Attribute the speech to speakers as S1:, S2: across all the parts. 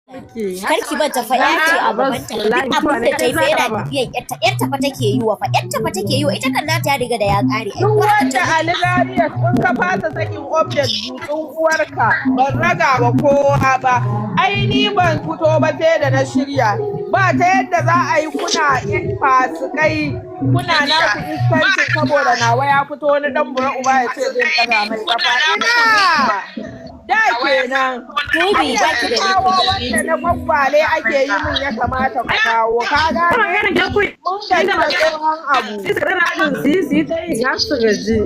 S1: Kar ki manta fa ya ce a gaban ta, duk abin da ta yi fa yana bibiyan yarta. Yarta fa take yi wa, fa yarta fa take yi wa. Ita kan nata ya riga da ya kare ai.
S2: Duk
S1: Uwarka
S2: wanda
S1: ta
S2: Ali Zaria, in ka fasa sakin object dutsen uwarka, ban raga wa kowa ba. Ai ni ban fito ba sai da na shirya. Ba ta yadda za a yi kuna fasikai, kuna naku iskanci, saboda nawa ya fito, wani dan bura uba ya ce zai ɗaga mai kafa. Ina da kenan.
S1: Baby, ba ki da
S2: Kawo wanda na gwaggwale ake yi mun, ya kamata ku kawo. Ka gane? Mun gaji da tsohon abu.
S3: Su yi ta yi har su gaji.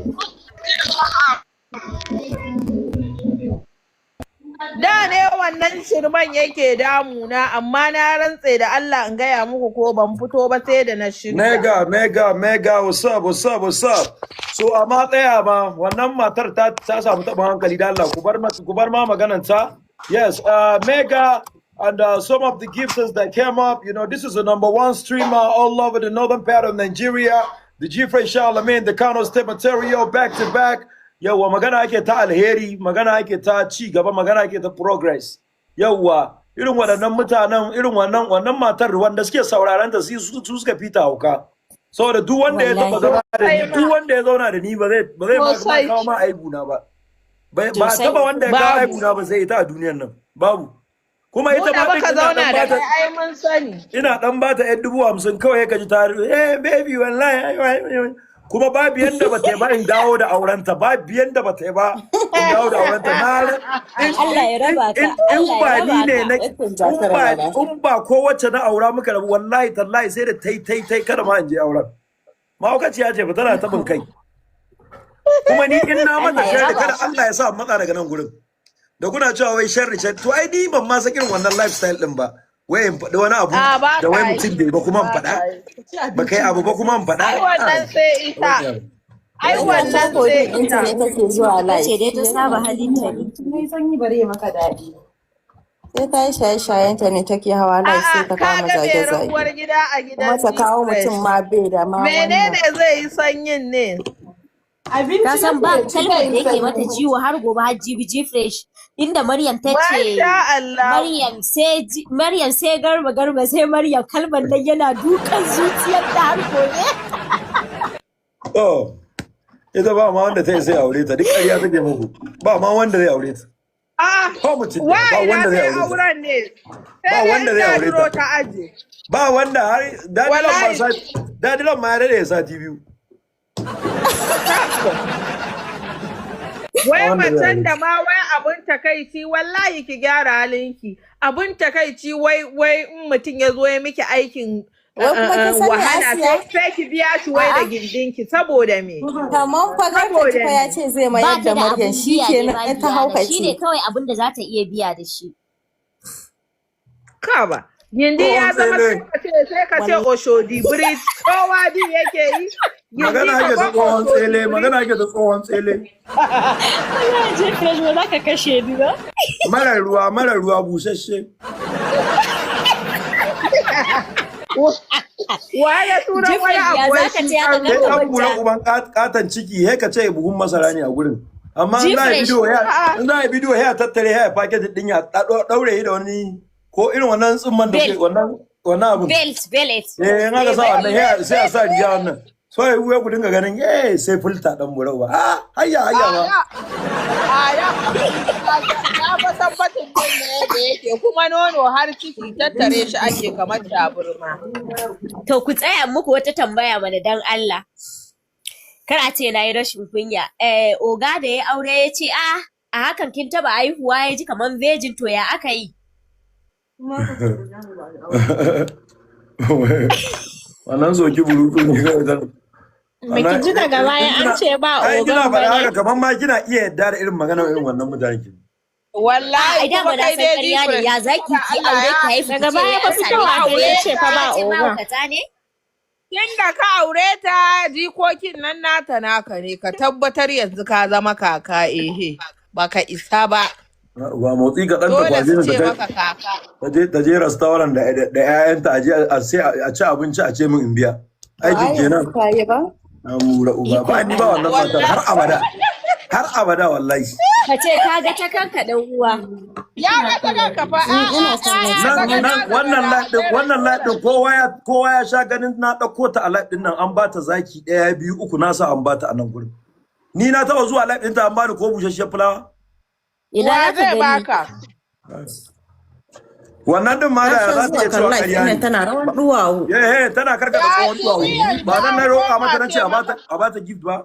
S2: Da ne wannan shirman yake damuna, amma na rantse da Allah, in gaya muku, ko ban fito ba sai da na shirya.
S4: Mega, mega, mega, what's up, what's up, what's up? So, amma tsaya ma, wannan matar ta samu taɓin hankali da Allah, ku bar ma maganan ta. Yes, Mega and some of the gifters that came up, this is the number one streamer all over the northern part of Nigeria, the G Fresh Charlemagne, the Kano State material, back to back. Yawwa, magana ake ta alheri, magana ake ta ci gaba, magana ake ta progress. Yawwa, irin waɗannan mutanen, irin wannan matar, wanda suke sauraron ta, su suka fita hauka. Saboda duk wanda ya taba zama da ni, duk wanda ya zauna da ni, ba zai ma kawo ma aibu na ba. Ba taba wanda ya kawo
S2: Babu.
S4: aibu na ba sai ita a duniyar nan. Babu. Kuma
S2: Mu
S4: ita
S2: da
S4: ma ɗin
S2: muka
S4: ina
S2: zauna
S4: dan
S2: da
S4: bata
S2: kai ai mun sani.
S4: ina dan bata 50,000 kawai, ka ji ta, "Eh baby, wallahi ai, ai, ai." Kuma babu yanda ba ta yi ba in dawo da aurenta, babu yanda ba ta yi ba in dawo da aurenta na in
S1: Allah ya raba ka.
S4: in
S1: Allah
S4: ba
S1: ya
S4: ni
S1: raba
S4: ne
S1: ka.
S4: na
S5: Yakin
S4: in
S5: jakar
S4: ba
S5: mana.
S4: in ba ko wacce na aura muka rabu, wallahi tallahi sai da tai tai tai kada ma in je auren. Mahaukaciya ce ba, tana tabin kai. Kuma ni in na mata
S1: Allah ya
S4: sharri,
S1: raba
S4: kada
S1: ku.
S4: Allah ya sa in matsa daga nan gurin da kuna cewa wai sharri sharri. To ai ni ban ma san irin wannan lifestyle din ba, wai in faɗi wani abu
S2: A ba
S4: da wai
S2: ka
S4: mutum
S2: yi.
S4: bai ba kuma in
S2: Ba
S4: faɗa,
S2: ka yi.
S4: ba kai abu ba kuma in faɗa.
S2: Ai wannan sai ita. Ai
S5: Wannan
S2: wannan sai
S5: kodin ɗinta
S2: ita.
S5: ne take zuwa
S1: Ce
S5: live.
S1: dai ta saba halinta ne.
S3: Mai sanyi bare maka daɗi.
S5: Sai ta yi shaye-shayenta ne take hawa live, sai
S2: A'a,
S5: ta
S2: ka
S5: kama
S2: ga mai
S5: zage-zage.
S2: rabuwar gida a
S5: Kuma
S2: gidan
S5: ta kawo
S2: G-Fresh.
S5: mutum ma bai da ma wannan.
S2: Menene zai yi sanyin ne?
S3: Abinci
S1: Ka san ba
S3: nake ci
S1: kalmar
S3: zai
S1: da
S3: yi
S1: yake mata
S3: sanyi.
S1: ciwo har gobe har jibi, G-Fresh. Inda Maryam ta ce
S2: Masha Allah.
S1: Maryam sai Maryam sai Garba, Garba sai Maryam, kalmar nan yana dukan zuciyar ta har gobe.
S4: Oh, ita ba ma wanda ta yi sai aure ta, duk ƙarya take muku, ba ma wanda zai aure ta.
S2: Ah,
S4: Ko mutum
S2: wa
S4: ɗaya, ba
S2: ina
S4: wanda zai
S2: zai
S4: aure ta.
S2: auren ne?
S4: Ba
S2: Sai dai
S4: wanda
S2: in
S4: zai aure
S2: Dadiro
S4: ta.
S2: ta aje.
S4: Ba wanda, har Dadilan ma
S2: Wallahi.
S4: sati, Dadilan ma ya daɗe sati 2. Ba
S2: Wai
S4: wanda zai
S2: macen
S4: aure
S2: da
S4: ta.
S2: ma wai abun takaici, wallahi ki gyara halinki. Abun takaici, wai in mutum ya zo ya miki aikin
S5: Wai kuma kin sani
S2: wahala,
S5: Asiya?
S2: sai ki biya shi wai da
S5: A'a.
S2: gindinki, saboda me?
S5: Kaman fa Garba
S2: Saboda
S5: fa ya
S2: me?
S5: ce zai
S1: Ba
S5: mayar
S1: ta
S5: da
S1: da
S5: Maryam,
S1: abun
S5: shi
S1: biya ne
S5: kenan
S1: ma
S5: ta
S1: biya da shi ne
S5: haukace.
S1: kawai abun da za ta iya biya da shi.
S2: Kaba. Gindi ya
S4: Tsohon
S2: zama
S4: tsele.
S2: sai ka ce Oshodi Bridge, kowa bi yake yi. Gindi
S4: Magana ake ta
S2: kamar
S4: tsohon
S2: Oshodi
S4: tsele, magana
S2: Bridge.
S4: ake ta tsohon tsele.
S1: Wallahi G-Fresh, ba za ka kashe ni ba.
S4: Mara ruwa, mara ruwa, busasshe.
S2: Waye ya tura wani
S1: G-Fresh, ya
S2: abu wai
S1: za ka
S2: shi
S1: ce haka?
S2: karo?
S4: Kai
S1: Kar ka
S4: dan bura
S1: manta.
S4: uban katon ciki, he ka ce buhun masara ne a gurin. Amma in za a yi
S1: G-Fresh.
S4: bidiyo ya
S2: A'a.
S4: in za a yi bidiyo ya tattare ya paket din, ya daure shi da wani ko irin wannan tsumman da
S1: Belt.
S4: ke wannan abun.
S1: Belt, belt.
S4: Eh, in aka sa wannan ya sai a sa riga wannan. So ya ku dinga ganin eh sai fulta dan bura uba. Ah, hayya hayya ma.
S2: A ya ya fa san batun din ne yadda yake, kuma nono har ciki tattare shi ake kamar taburma.
S1: To ku tsaya muku wata tambaya mana dan Allah. Kar a ce na yi rashin kunya. Eh, oga da ya aure ya ce a hakan kin taba haihuwa, ya ji kaman virgin, to ya aka yi?
S4: Wannan soki burutu ne kawai dan.
S3: Baki ji daga baya an ce ba
S4: Ai kina
S3: ogan
S4: faɗa
S3: bane.
S4: haka kamar ma kina iya yadda da irin magana irin wannan mutane ki.
S2: Wallahi
S1: Ai
S2: kuma
S1: dama na
S2: kai
S1: san
S2: dai
S1: ƙarya ne,
S2: different.
S1: ya zaki ki
S2: Allah
S1: aure
S2: ya
S1: ki haifu ki
S3: Daga
S1: ce
S3: baya
S1: wai
S3: fa
S1: an same
S3: fitowa
S1: ki
S3: aka yi
S1: virgin,
S3: ce fa ba
S1: ce
S3: ogan.
S1: mahaukata ne?
S2: Tun da ka aure ta, jikokin nan nata naka ne, ka tabbatar yanzu ka zama kaka, ehe, baka isa ba.
S4: Ba motsi ka ɗan ta
S2: Dole
S4: kwaje
S2: su
S4: ni
S2: ce
S4: ta
S2: maka kaka.
S4: ta je restaurant da ƴaƴanta, a je a sai a ci abinci, a ce min in biya. Aikin
S5: Ai
S4: kenan.
S5: yanzu ta yi ba?
S4: Na mura uba, ba ni ba wannan matar har abada. Har abada wallahi.
S1: Ka ce ka ga ta kanka dan uwa.
S2: Ya rasa kanka fa. A
S5: Ina
S2: a
S5: son
S2: a
S5: live.
S4: Nan
S2: zagada
S4: nan wannan
S2: zagada
S4: live din,
S2: tsere
S4: wannan live
S2: tsere.
S4: din, kowa ya sha ganin na ɗauko ta a live din nan, an bata zaki ɗaya, biyu, uku, na sa an bata a nan gurin. Ni na taɓa zuwa live ɗinta an bani ko busasshiyar fulawa?
S1: Ina
S2: Wa
S1: za ka
S2: zai
S1: gani?
S2: baka?
S4: Wannan din ma
S5: Na
S4: da
S5: sha
S4: za ta
S5: zuwa
S4: iya
S5: kan
S4: cewa
S5: live
S4: ƙarya
S5: ɗin
S4: ne.
S5: tana rawan duwawu.
S4: Eh eh, tana karkata
S2: Ya
S4: tsohon
S2: ki
S4: duwawu.
S2: yanzu
S4: Ba nan na
S2: an
S4: roƙa
S2: koma
S4: mata na ce
S2: ce
S4: a
S2: maka.
S4: bata a bata gift ba.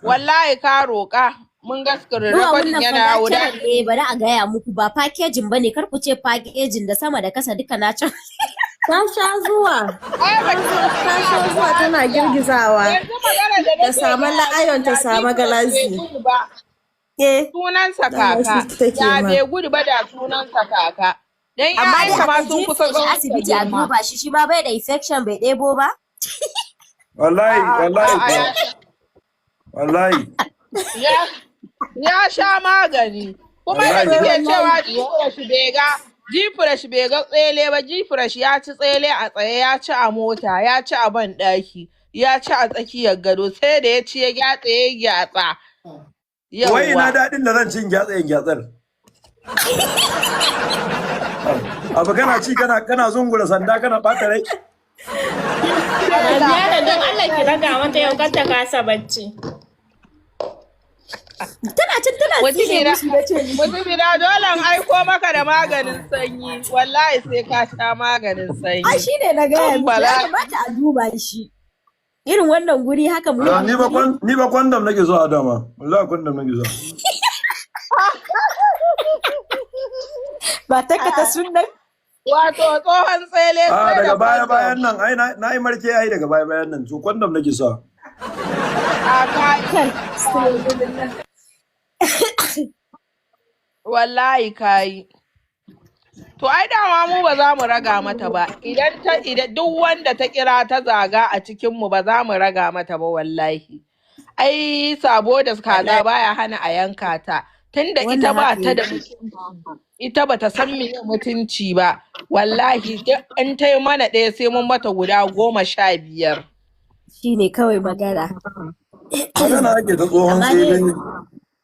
S2: Wallahi ka roƙa. Mun ga screen
S1: Duwawun
S2: recording
S1: nan fa
S2: yana yawo da.
S1: natural ne, bari a gaya muku, ba packaging bane, kar ku ce packaging da sama da kasa duka natural.
S5: Ta sha zuwa.
S2: Ai ba ki
S5: Ta sha zuwa tana girgizawa.
S2: Yanzu magana da
S5: Ta
S2: nake
S5: samu
S2: gaya miki
S5: lion, ta
S2: da
S5: samu
S2: G-Fresh bai
S5: galaxy.
S2: gudu ba.
S5: Eh,
S2: Sunansa
S5: dama
S2: kaka.
S5: shi take
S2: Da
S5: ma.
S2: bai gudu ba da sunansa kaka. Dan
S1: Amma dai
S2: ƴaƴanka
S1: a
S2: ma
S1: kai
S2: sun kusa
S1: G-Fresh
S2: tsawon
S1: asibiti a
S2: girma.
S1: duba shi, shi ma bai da infection bai ɗebo ba.
S4: Wallahi
S2: A'a
S4: wallahi
S2: a'a
S4: kuwa. Wallahi.
S2: Ya sha magani. Kuma da
S4: Wallahi.
S2: suke cewa G-Fresh bai ga G-Fresh bai ga tsele ba, G-Fresh ya ci tsele a tsaye, ya ci a mota, ya ci a ban ɗaki, ya ci a tsakiyar gado, sai da ya ci ya gyatsa ya gyatsa.
S4: Wai ina
S2: Yawwa.
S4: daɗin da zan cin gyatsa in gyatsar. Abu kana ci kana zungura sanda kana ɓata rai.
S3: Ziyara don Allah ki raga mata yau kar ta kasa bacci.
S1: Tana cin tana tsine
S2: Mutumina,
S1: musu na ce miki.
S2: mutumina dole in aiko maka da maganin sanyi. Wallahi sai ka sha maganin
S1: Ai
S2: sanyi.
S1: shi ne na gaya
S2: In
S1: miki ya
S2: bala.
S1: kamata a duba shi. Irin wannan guri haka mu
S4: Ah, ni ba condom nake so a dama. Wallahi condom nake so.
S1: Ba ta ka ta sunnan.
S2: Wato tsohon tsele
S4: Ah,
S2: sai da
S4: daga baya
S2: condom.
S4: bayan nan ai na yi marke ai daga baya bayan nan to condom nake so.
S2: A kai.
S1: Kai.
S2: Wallahi kayi. To ai dama mu ba za mu raga mata ba. Idan duk wanda ta kira ta zaga a cikin mu ba za mu raga mata ba wallahi. Ai sabo da kaza baya hana a yanka ta. Tunda ita
S1: Wannan
S2: ba
S1: haka
S2: ta da
S1: yake.
S2: mutunci, ita ba ta san meye mutunci ba. Wallahi duk in ta yi mana ɗaya sai mun mata guda 15.
S1: Shi ne kawai magana.
S4: Magana ake ta tsohon
S1: Amma dai
S4: tsele.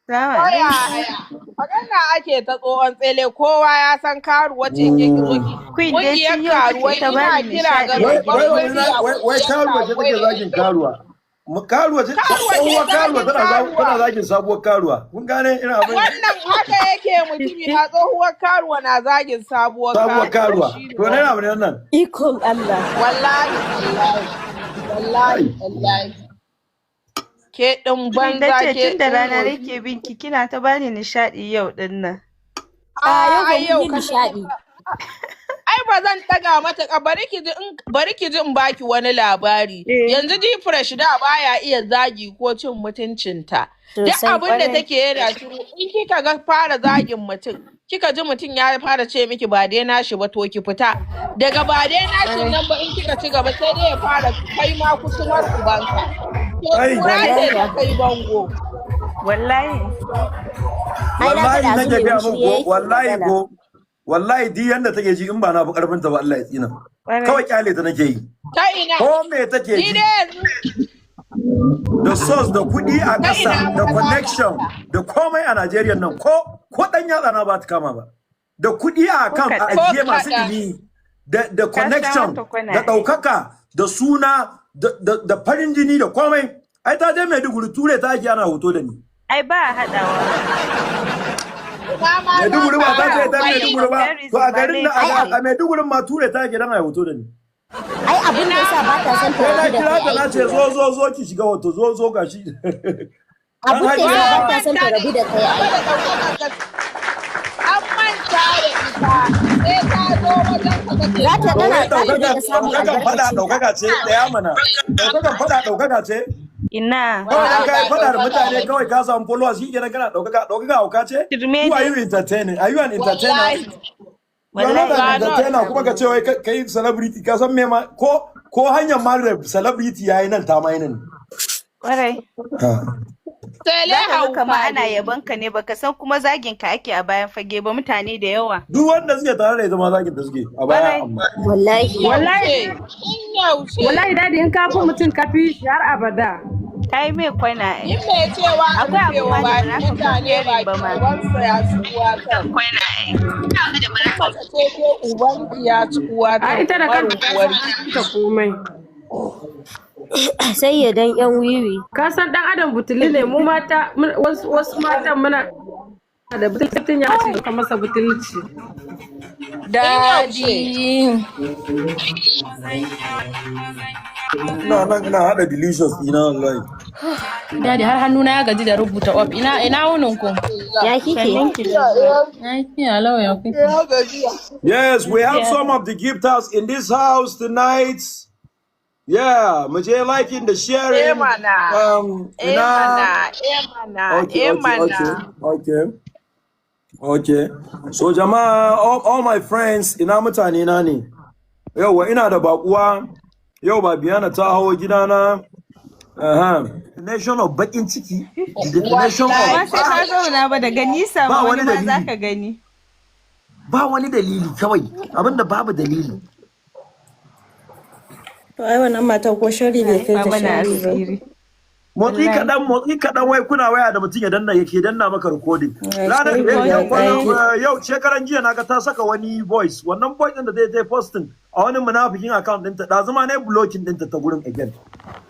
S6: Salamu
S2: Aya,
S6: alaikum.
S2: aya. Magana ake ta tsohon tsele, kowa ya san karuwa ce ke ki zo ki.
S6: Queen dai
S2: Ƙungiyar
S6: tun yau
S2: karuwai
S6: kike ta
S2: ina
S6: bani
S2: kira ga
S6: nishaɗi.
S4: Wai
S2: babban
S4: wai wai
S2: murya
S4: wai wai
S2: ƙungiyar
S4: karuwa ce
S2: karuwai
S4: take
S2: da
S4: zagin karuwa. Karuwa ce
S2: Karuwa ce
S4: tsohuwar karuwa
S2: zagin
S4: tana tana
S2: karuwa.
S4: zagin sabuwar karuwa. Kun gane ina abin
S2: Wannan haka yake mutumi na, tsohuwar karuwa na zagin sabuwar
S4: sabuwar
S2: karuwa
S4: karuwa.
S2: shine
S4: To ne
S2: wannan.
S4: abu ne wannan.
S1: Ikon Allah.
S2: Wallahi wallahi wallahi
S4: Ai.
S2: wallahi. Ke ɗin
S6: Queen na
S2: banza
S6: ce
S2: ke
S6: tun da
S2: ɗin
S6: rana
S2: wofi.
S6: nake binki kina ta bani nishaɗi yau ɗin nan.
S1: A yau
S2: A
S1: ba
S2: ai
S1: mun
S2: yau
S1: yi
S2: ka
S1: nishaɗi.
S2: Ai ba zan ɗaga mata bari ki ji in baki wani labari.
S6: Eh,
S2: Yanzu G Fresh da baya iya zagi ko cin mutuncinta. Duk
S1: Sosai.
S2: abin da
S6: ƙwarai.
S2: take yana shiru, in kika ga fara zagin mutum, kika ji mutum ya fara ce miki ba dai nashi ba, to ki fita. Daga ba dai nashin
S6: Ƙwarai.
S2: nan ba in kika ci gaba sai dai ya fara kai ma kusumar ubanka. To
S4: Ai.
S2: kura ce ta
S1: Wallahi.
S2: kai bango.
S6: Wallahi.
S1: Ai na ga
S4: Wallahi
S1: ɗazu
S4: nake
S1: mai
S4: gaya muku
S1: wushiriya
S4: ko
S1: yake
S4: wallahi
S1: magana.
S4: ko wallahi duk yanda take ji in ba na fi karfin ta ba Allah ya tsina.
S6: Ƙwarai.
S4: Kawai kyale ta nake yi.
S2: Ta ina
S4: Ko me take
S2: ni
S4: ji
S2: dai yanzu
S4: da source da kuɗi a
S2: ta
S4: ƙasa
S2: ina
S4: da
S2: ma za ka
S4: connection
S2: haɗa.
S4: da komai a Najeriya nan ko ɗan yatsa na ba ta kama ba. Da kuɗi a
S6: Ko
S4: account a
S6: kaɗan.
S2: Ko
S4: ajiye masu
S2: kaɗan.
S4: ɗumi da
S6: Ka sha
S4: connection
S6: mata kwana
S4: da
S6: ai.
S4: ɗaukaka da suna da farin jini da komai. Ai ta je Maiduguri ture ta ake ana hoto da ni.
S6: Ai ba a haɗawa.
S2: Ina ma za
S4: Maiduguri
S2: ka
S4: ba ta
S2: haɗa
S4: ce ta
S2: wai.
S4: Maiduguri ba. To
S6: Comparison
S4: a
S6: ba
S4: garin na
S6: laifi
S1: Ai
S6: ne.
S4: a Maiduguri ma ture ta ake dan a hoto da ni.
S1: Ai abin da
S2: Ina
S1: yasa
S2: ma
S1: ba ta
S2: za
S1: son ta
S4: Sai
S2: ka
S4: na
S1: rabu da
S4: kira
S1: kai
S4: ta na
S1: ai
S4: ce
S1: kenan.
S4: zo zo zo ki shiga hoto, zo zo gashi. An
S1: Abin da
S4: hajiye
S1: yasa
S2: An
S1: ba ta son
S2: manta
S1: ta
S2: da
S1: rabu da
S2: ita
S1: kai
S2: game
S1: ai.
S2: da ɗaukakar ka. An manta da ita sai ta zo wajen ka kake
S1: Za ta
S4: To
S1: tana
S4: wai
S1: za ta
S4: ɗaukaka
S1: dinga samun
S4: ɗaukakan faɗa
S1: albarkacin ka.
S4: ɗaukaka ce ɗaya mana. Ɗaukakan faɗa ɗaukaka ce.
S6: Ina.
S4: Kawai dan
S2: Wallahi
S4: ka
S2: ba
S4: yi faɗa da
S2: ɗaukaka
S4: mutane
S2: ba.
S4: kawai ka samu followers shi kenan kana ɗaukaka ɗaukaka hauka ce.
S6: Shirme
S4: Who are
S6: dai.
S4: you entertaining? Are you an entertainer?
S2: Wallahi.
S4: You are not
S6: Wallahi
S4: an
S2: You are not.
S4: entertainer kuma ka ce wai kai celebrity ka san me ma ko hanyar ma da celebrity yayi nan ta ma yi nan.
S6: Ƙwarai.
S4: Ah.
S2: Sele
S6: Za ka ga kama
S2: hauka
S6: ana
S2: ne.
S6: yabon ka ne baka san kuma zagin ka ake a bayan fage ba mutane da yawa.
S4: Duk wanda suke tare da ita ma zagin da suke a baya
S6: Ƙwarai.
S4: amma.
S1: Wallahi.
S3: Wallahi
S2: Yaushe? In yaushe?
S3: wallahi dadi in ka fi mutum ka fi shi har abada.
S6: Ta yi mai kwana ai.
S2: In mai cewa a
S6: Akwai
S2: rufe
S6: abu
S2: wa
S6: ma da ba za ka
S2: mutane
S6: comparing ba
S2: baki,
S6: ma.
S2: ubansa ya ci uwa kan. Mace ce ko ubanki ya ci uwa
S7: A
S2: kan
S7: ita da
S2: barin
S7: kanta
S2: uwarki.
S7: ta komai.
S1: Sai ya dan yan wiwi.
S7: Ka san dan adam butuli ne, mu mata wasu matan muna da butulcin, ya ce ka masa butulci.
S2: In yaushe?
S5: Daddy.
S4: Ina nan ina hada delicious ina wallahi.
S3: Daddy, har hannuna ya gaji da rubuta op. Ina wunin ku?
S1: Ya kike?
S3: Sannin ki. Lafiya lau, ya kuke?
S2: Ya gajiya.
S4: Yes, we have some of the gifters in this house tonight. Yeah, mu je liking the
S2: Eh
S4: sharing.
S2: mana. Eh
S4: Ina
S2: mana. Eh mana.
S4: Okay,
S2: Eh
S4: okay,
S2: mana.
S4: okay. So jama'a, all my friends, ina mutane na ne. Yauwa, ina da bakuwa. Yau ba Biyana ta hawo gidana. Aha. Definition of bakin ciki, the definition
S6: Ba
S2: Wallahi.
S4: of
S6: sai ka zauna ba, daga nisa
S4: ba
S6: ma
S4: wani
S6: wani ma za
S4: dalili.
S6: ka gani.
S4: Ba wani dalili kawai, abinda babu dalili.
S5: To ai wannan matan ko shari bai kai
S6: Rufa
S5: ta
S6: mana
S5: shari ba.
S6: asiri.
S4: Motsi
S6: Wallahi.
S4: kaɗan, motsi kaɗan, wai kuna waya da mutum ya danna, yake danna maka recording.
S5: Ai,
S4: Ranar
S5: shari bai
S4: yau
S5: da
S4: kwanan
S5: ƙage.
S4: yau shekaran jiya naga ta saka wani voice, wannan voice din da zai ta posting a wani munafikin account ɗinta. Ɗazuma ne blocking ɗinta ta gurin again.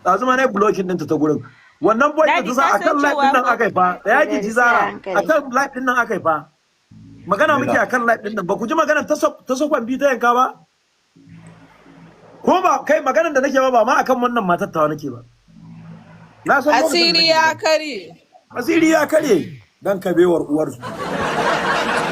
S4: Ɗazuma ne blocking ɗinta ta gurin. Wannan voice da
S6: Daddy,
S4: ta sa
S6: ka san
S4: akan live
S6: cewa
S4: ɗin nan
S6: ko
S4: aka yi fa, da yaki ji
S8: Daddy, sai a
S4: Zara,
S8: hankali.
S4: akan live ɗin nan aka yi fa. Magana muke akan live ɗin nan, ba ku ji maganar ta sakon biyu ta yanka ba? Ko ba kai maganar da nake ba, ba ma akan wannan matar tawa nake ba. Na san lokacin da
S2: Asiri
S4: nake
S2: ya
S4: magana.
S2: kare.
S4: Asiri ya karye dan kabewar uwarsu.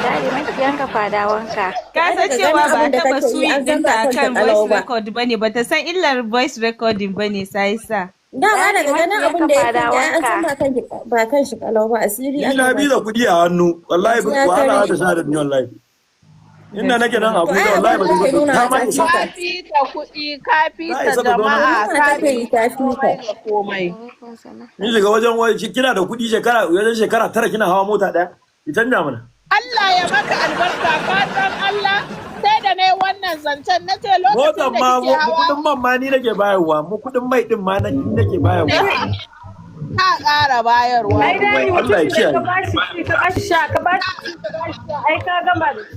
S8: Daddy, makiyanka fadawanka.
S6: Ka
S5: Ai
S6: san
S5: daga
S6: cewa
S5: ganin
S6: ba a
S5: abin da
S6: taɓa
S5: kake yi
S6: suyi
S5: an san
S6: ɗinta
S5: ba
S6: a
S5: kanta
S6: kan
S5: kalau
S6: voice
S5: ba.
S6: record ba ne, ba ta san illar voice recording ba ne, sai sa.
S5: Dama
S8: Daddy,
S5: daga ganin abin
S8: makiyanka
S5: da ya kanki ai an san
S8: fadawanka.
S5: ba kan shi kalau ba, asiri
S4: Ni
S5: aka
S4: na bi da
S5: mata.
S4: kuɗi a hannu, wallahi
S5: Yanzu ya
S4: wahala
S5: kare.
S4: ta sha da ni wallahi. Inda nake nan
S5: To
S4: Abuja
S5: ai
S4: wallahi
S5: abin
S4: ba
S5: da
S4: zai
S5: take
S4: zo
S5: nuna
S4: ta
S5: ta
S4: ma isa.
S5: fi
S2: Ka
S5: ka.
S2: fi ta kuɗi, ka fi
S4: Ta
S2: ta
S4: isa ta zo nan.
S2: jama'a,
S5: Nuna
S2: ka
S5: take
S2: fi
S5: yi
S2: ta
S5: ta fi ka.
S2: komai da komai.
S4: Ni shiga wajen wai kina da kuɗi shekara wajen shekara 9 kina hawa mota ɗaya. Ki canja mana.
S2: Allah ya maka albarka, ka san Allah, sai da na yi wannan zancen na ce lokacin
S4: Motar
S2: da
S4: ma
S2: kike
S4: mu
S2: hawa
S4: kuɗin man ma ni nake bayarwa, mu kuɗin mai ɗin ma ni nake bayarwa.
S2: ka ƙara bayarwa.
S7: Ai Daddy,
S4: Allah
S7: mutum
S4: ya
S7: idan ka
S4: kiyaye.
S7: bashi ci, ka bashi sha, ka bashi ci, ka bashi sha, ai ka gama da shi.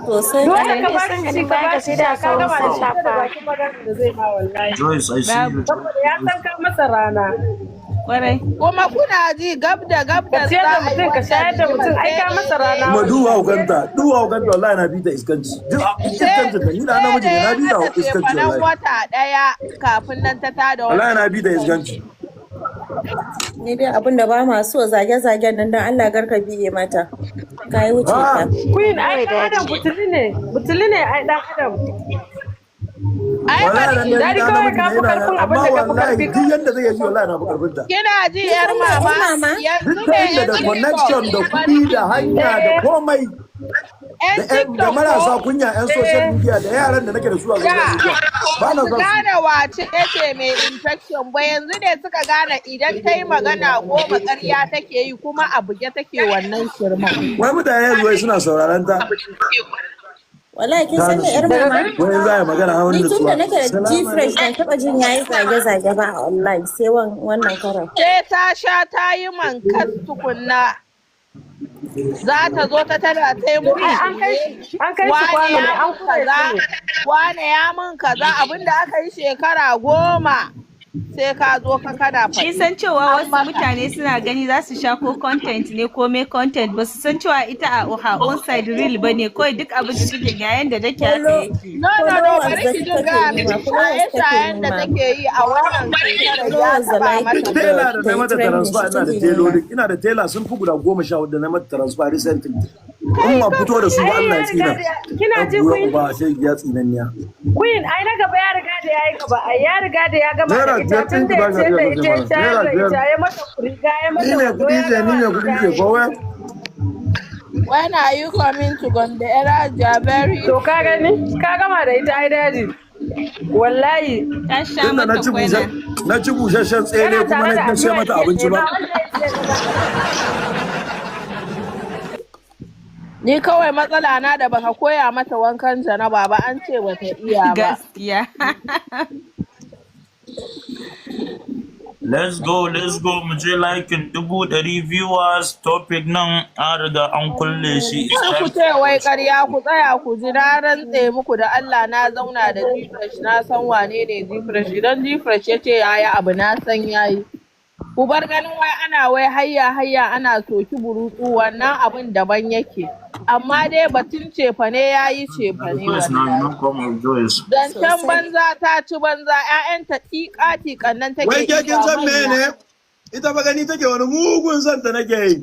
S5: Sosai.
S7: Dole
S8: Daddy,
S7: ka
S8: ni
S7: bashi
S8: sun
S7: ci,
S8: ganin
S7: ka
S8: bayan ka
S7: bashi
S8: sai
S7: sha,
S8: da
S7: ka gama da
S8: sauran
S7: shi da
S8: shafa.
S7: bakin maganar da zai ma wallahi.
S4: Joyce, I see
S6: Babu.
S4: you.
S7: Saboda ya san ka masa rana.
S6: Kwarai.
S2: Kuma kuna ji gab da gab
S7: Ka
S2: da
S7: ciyar
S2: za
S7: da
S2: a yi
S7: mutum, ka
S2: wannan
S7: shayar da
S2: rigimar
S7: mutum, ai
S2: sai
S7: ka
S2: da
S7: masa
S2: ya
S7: rana
S4: Kuma duwa
S7: wallahi.
S4: hukanta, duwa hukanta wallahi na bi ta iskanci. Duk
S2: sai
S4: iskancin da ni da
S2: sai
S4: namiji
S2: da
S4: ne
S2: ya
S4: na bi ta
S2: mata
S4: iskanci
S2: cefanen
S4: wallahi.
S2: wata ɗaya kafin nan ta tada
S4: Wallahi
S2: wannan
S4: na bi ta
S2: iskanci.
S4: iskanci.
S5: Ni dai abin da ba ma so zage-zagen nan, dan Allah garka biye mata. Ka yi wuce
S4: Ah,
S5: ka.
S7: Queen, ai
S8: Kawai
S7: dan adam
S8: Daddy.
S7: butuli ne, butuli ne ai dan adam.
S2: Ai
S4: wallahi
S2: bari
S4: nan
S2: ki
S4: dai ni
S7: Daddy,
S4: da
S7: kawai
S4: namiji
S7: ka
S4: ne
S7: fi
S4: ina
S7: karfin abin
S4: amma
S7: da ka fi
S4: wallahi
S7: karfi
S4: duk
S7: kawai.
S4: yanda zai yi wallahi na fi karfin ta.
S2: Kina ji
S5: Kin
S2: yar
S5: san me yar
S2: mama,
S5: mama?
S2: yanzu
S4: Duk ta
S2: ne
S4: inda
S2: yan
S4: da
S2: TikTok
S4: connection da
S2: bari
S4: kuɗi
S2: ki
S4: da hanya da
S7: Eh,
S4: komai
S2: yan
S4: da ƴan da
S2: TikTok
S4: marasa
S2: ko
S4: kunya ƴan social
S7: eh.
S4: media da yaran da nake da su a social
S2: da
S4: media ba na
S2: su
S4: son su.
S2: gane wace ce mai infection ba, yanzu ne suka gane idan ta yi magana 10 ƙarya take yi, kuma a buge take wannan shirman.
S4: Wai mutane yanzu wai suna sauraron ta.
S5: Wallahi kin
S4: Ta
S5: san me
S4: nutsu.
S5: yar
S7: Daga
S5: mama?
S7: ganin
S4: Wai za a yi magana har wani
S5: Ni tun da
S4: nutsuwa.
S5: nake da G
S4: Salamu
S5: Fresh
S4: alaikum.
S5: ban taɓa jin yayi zage-zage ba a online sai wannan karan.
S2: Sai ta sha ta yi mankas tukunna, za ta zo ta tana ta yi
S7: to
S2: muku
S7: ai an kai
S2: shirme,
S7: shi, an kai shi
S2: wane
S7: kwano
S2: ya
S7: ne, an
S2: mun
S7: kure
S2: kaza,
S7: shi ne.
S2: wane ya mun kaza, abinda aka yi shekara 10 sai ka zo ka kana
S6: Kin
S2: faɗi.
S6: san cewa
S2: An
S6: wasu
S2: maka.
S6: mutane suna gani za su sha ko content ne ko mai content, ba su san cewa ita a her own side real ba ne, kawai duk abin da take ga yanda take haka
S5: Follow
S6: yake.
S2: No, no, no,
S5: followers
S2: bari
S5: da
S2: ki jin
S5: take
S2: gaya miki
S5: nema, followers take
S2: shaye-shayen da
S5: nema.
S2: take yi a wannan shekarar ya
S5: Followers da
S2: taɓa
S5: like
S2: mata
S5: da
S4: Tela da
S5: da
S4: na
S5: yi
S4: mata
S5: trending
S4: transfer,
S5: shi
S4: ina da
S5: take nema.
S4: teloli, ina da tela sun fi guda 14 da na mata transfer recently. In ba fito da su ba
S7: Ai
S4: Allah
S7: ya
S4: ya
S7: riga
S4: tsina.
S7: da ya, kina
S4: Ɗan
S7: ji
S4: bura
S7: Queen?
S4: uba sai ya tsinanniya.
S7: Queen, ai na gaba ya riga da ya yi gaba, ai ya riga da ya gama da
S4: Naira
S7: ita
S4: biyar
S7: tun
S4: ɗin
S7: da
S4: ki
S7: ya
S4: ba
S7: ciyar
S4: ka
S7: da
S4: iya
S7: ita,
S4: kashe
S7: ya
S4: mana.
S7: shayar
S4: Naira
S7: da
S4: biyar.
S7: ita, ya mata riga, ya
S4: Ni
S7: mata
S4: mai
S7: wando,
S4: kuɗi
S7: ya
S4: ce, ni
S7: gama
S4: mai
S7: da
S4: kuɗi
S7: ita
S4: ce,
S7: ai.
S4: kowa.
S2: When are you coming to Gombe? Era Jabari.
S7: To ka gani? Ka gama da ita ai daji. Wallahi.
S6: Ta sha
S4: Tunda na
S6: mata
S4: ci
S6: kwana.
S4: na ci busasshen tsere
S7: Kana
S4: kuma
S7: tare
S4: na
S7: da
S4: na sai
S7: addu'a
S4: mata
S7: ke
S4: abinci
S7: tsaye
S4: ba.
S7: ba wanda ya ce ba.
S2: Ni kawai matsala na da baka koya mata wankan janaba ba, an ce bata iya ba.
S6: Gaskiya.
S9: Let's go, let's go. Mu je liking 100,000 viewers. Topic nan an riga an kulle shi. It's
S2: Kar ku
S9: time.
S2: ce wai ƙarya, ku tsaya ku ji. Na rantse muku da Allah, na zauna da Gfresh, na san wane ne Gfresh. Idan Gfresh ya ce yayi abu, na san yayi. Ku bar ganin wai ana wai hayya hayya, ana soki burutsu, wannan abin daban yake. Amma dai batun cefane, yayi cefane
S9: Request now, you
S2: wallahi.
S9: no come rejoice.
S2: Zancen
S5: Sosai.
S2: banza ta ci banza, 'ya'yanta tiƙa tiƙan nan take
S4: Wai ke kin
S2: ɗiba
S4: san me
S2: manya.
S4: ne? Ita ba gani take wani mugun son ta nake yi.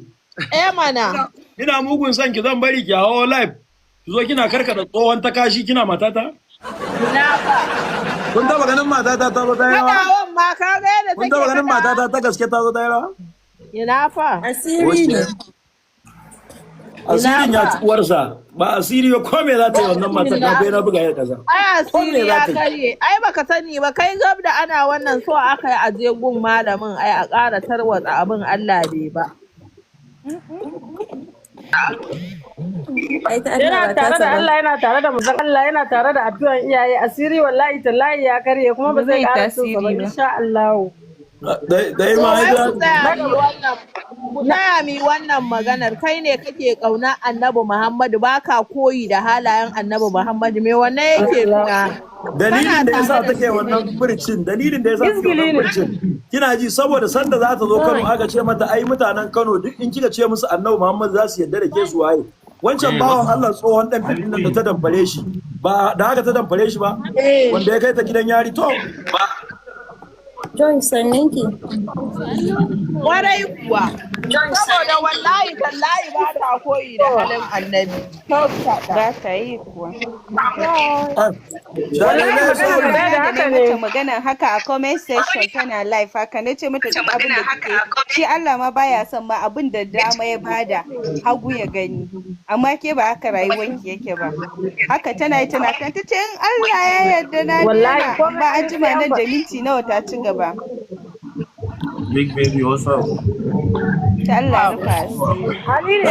S2: Eh mana.
S4: Ina mugun son ki, zan bari ki hawo live. Ki zo kina karkada tsohon takashi kina matata?
S2: Ina fa.
S4: Kun taba ganin matata ta zo ta yi rawa?
S2: Kaɗawan ma ka ga yadda
S4: Kun
S2: take
S4: taba ganin
S2: kaɗawa?
S4: matata ta gaske ta zo ta yi rawa?
S2: Ina fa.
S5: Asiri ne.
S2: Ina
S4: Asirin ya
S2: fa.
S4: ci uwarsa. Ba asiri ba, ko me za ta yi wannan matar na bai na buga ya kaza.
S2: Ai
S4: Ko me
S2: asiri
S4: za
S2: ya
S4: ta yi?
S2: karye. Ai baka sani ba kai, gab da ana wannan so aka yi aje gun malamin, ai a ƙara tarwatsa abin, Allah bai ba.
S5: Ai ta Allah
S7: Yana
S5: ba ta
S7: tare da
S5: ba.
S7: Allah, yana tare da manzon Allah, yana tare da addu'an iyaye. Asiri wallahi tallahi ya karye kuma ba
S6: Ba
S7: zai
S6: zai
S7: ƙara cin sa ba
S6: tasiri ba.
S7: insha Allah.
S4: Dai
S2: To
S4: ma
S2: ai
S4: ita
S2: ku tsaya mi wannan, ku tsaya mi wannan maganar. Kai ne kake ƙauna Annabi Muhammadu, baka koyi da halayen Annabi Muhammadu, me wannan yake nuna?
S4: Dalilin
S2: Kana
S4: da yasa
S2: tare da
S4: take wannan furcin, dalilin da yasa take
S7: Izgili
S4: wannan
S7: ne.
S4: furcin, kina ji, saboda sanda za ta zo Kano aka ce mata ai mutanen Kano duk in kika ce musu Annabi Muhammad za su yarda da ke, su waye wancan
S9: Eh,
S4: bawan Allah tsohon dan fim nan da ta damfare shi, ba da haka ta damfare shi ba, wanda ya kai ta gidan yari, to
S5: Joy, sanninki.
S2: Kwarai kuwa. Saboda wallahi tallahi ba ta koyi da halin Annabi.
S6: Ba ta yi kuwa.
S7: Wallahi
S4: Shalele
S7: magana
S4: sorry.
S7: guda da
S6: Da na
S7: haka
S6: yi
S7: ne.
S6: mata magana haka a comment section, tana live haka, na ce mata duk abin da kike, shi Allah ma baya son ma abin da dama ya bada hagu ya gani, amma ke ba haka rayuwanki yake ba. Haka tana yi tana kan ta ce in Allah ya yarda na
S7: Wallahi
S6: daina,
S7: ko
S6: amma an
S7: sai
S6: jima
S7: an
S6: nan
S7: ba.
S6: da minti nawa ta ci gaba.
S9: Big baby, what's up?
S6: Ta Allah rufa asiri.
S7: Hali ne,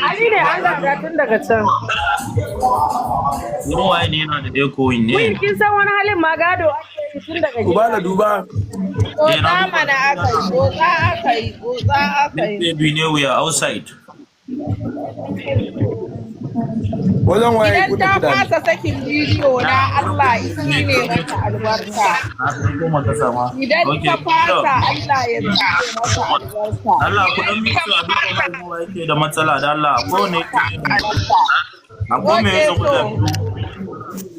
S7: hali ne an gada tun daga can.
S9: Wurin waye ne yana da echoing
S7: Queen,
S9: ne?
S7: kin san wani halin ma gado ake yi tun daga
S4: Ubala
S7: gida.
S4: duba.
S9: Eh, na
S2: Tsotsa
S9: duba.
S2: mana aka yi, tsotsa aka yi, tsotsa aka
S9: Big
S2: yi.
S9: baby ne, we are outside.
S4: Wajen waye
S2: Idan
S4: kunna
S2: ta
S4: kiɗa ne?
S2: fasa sakin bidiyo na, Allah isi ne mata albarka.
S9: Na ɗan goma ka sama.
S2: Idan
S9: Okay,
S2: ta
S9: so,
S2: fasa, Allah ya tsine mata albarka.
S9: Allah ku ɗan bi su a duba mai ruwa yake da matsala da Allah. Ko ne akwai mai
S2: Okay
S9: yasa guda
S2: to.
S9: biyu.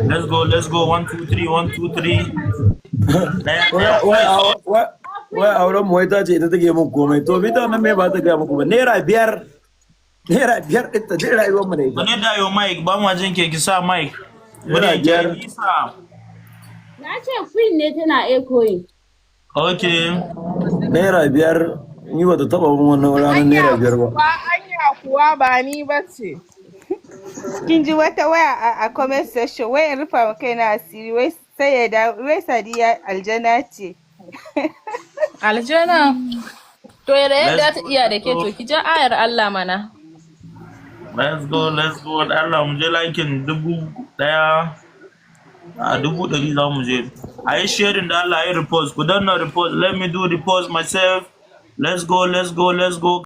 S9: Let's go, let's go. One, two, three, one, two, three. Ɗaya, ɗaya.
S4: Wai auren mu, wai ta ce ita take mun komai, to bita nan me ba ta gaya muku ba, ₦5, ₦5 ɗin ta dai rayuwar mu da ita.
S9: Wani da yo mic, ba ma jin ke, ki sa mic.
S4: Naira
S9: Wani ke
S4: 5.
S9: Isa.
S3: Na ce Queen ne tana echoing.
S9: Okay.
S4: ₦5, ni ba ta taba mun wannan ranar
S2: Anya
S4: ₦5 ba.
S2: kuwa, anya kuwa ba ni ba ce.
S6: Kin ji wata waya a comment section, wai in rufa wa kaina asiri, wai sai ya da wai Sadiya aljana ce.
S3: Aljana. To da yadda
S9: Let's
S3: ta
S9: go,
S3: iya da
S9: let's
S3: ke
S9: go.
S3: to ki ja ayar Allah mana.
S9: Let's go, let's go. Allah mu je liking 1,000. A 100,000 za mu je. A yi sharing da Allah, a yi repost. Ku danna repost. Let me do repost myself. Let's go, let's go, let's go.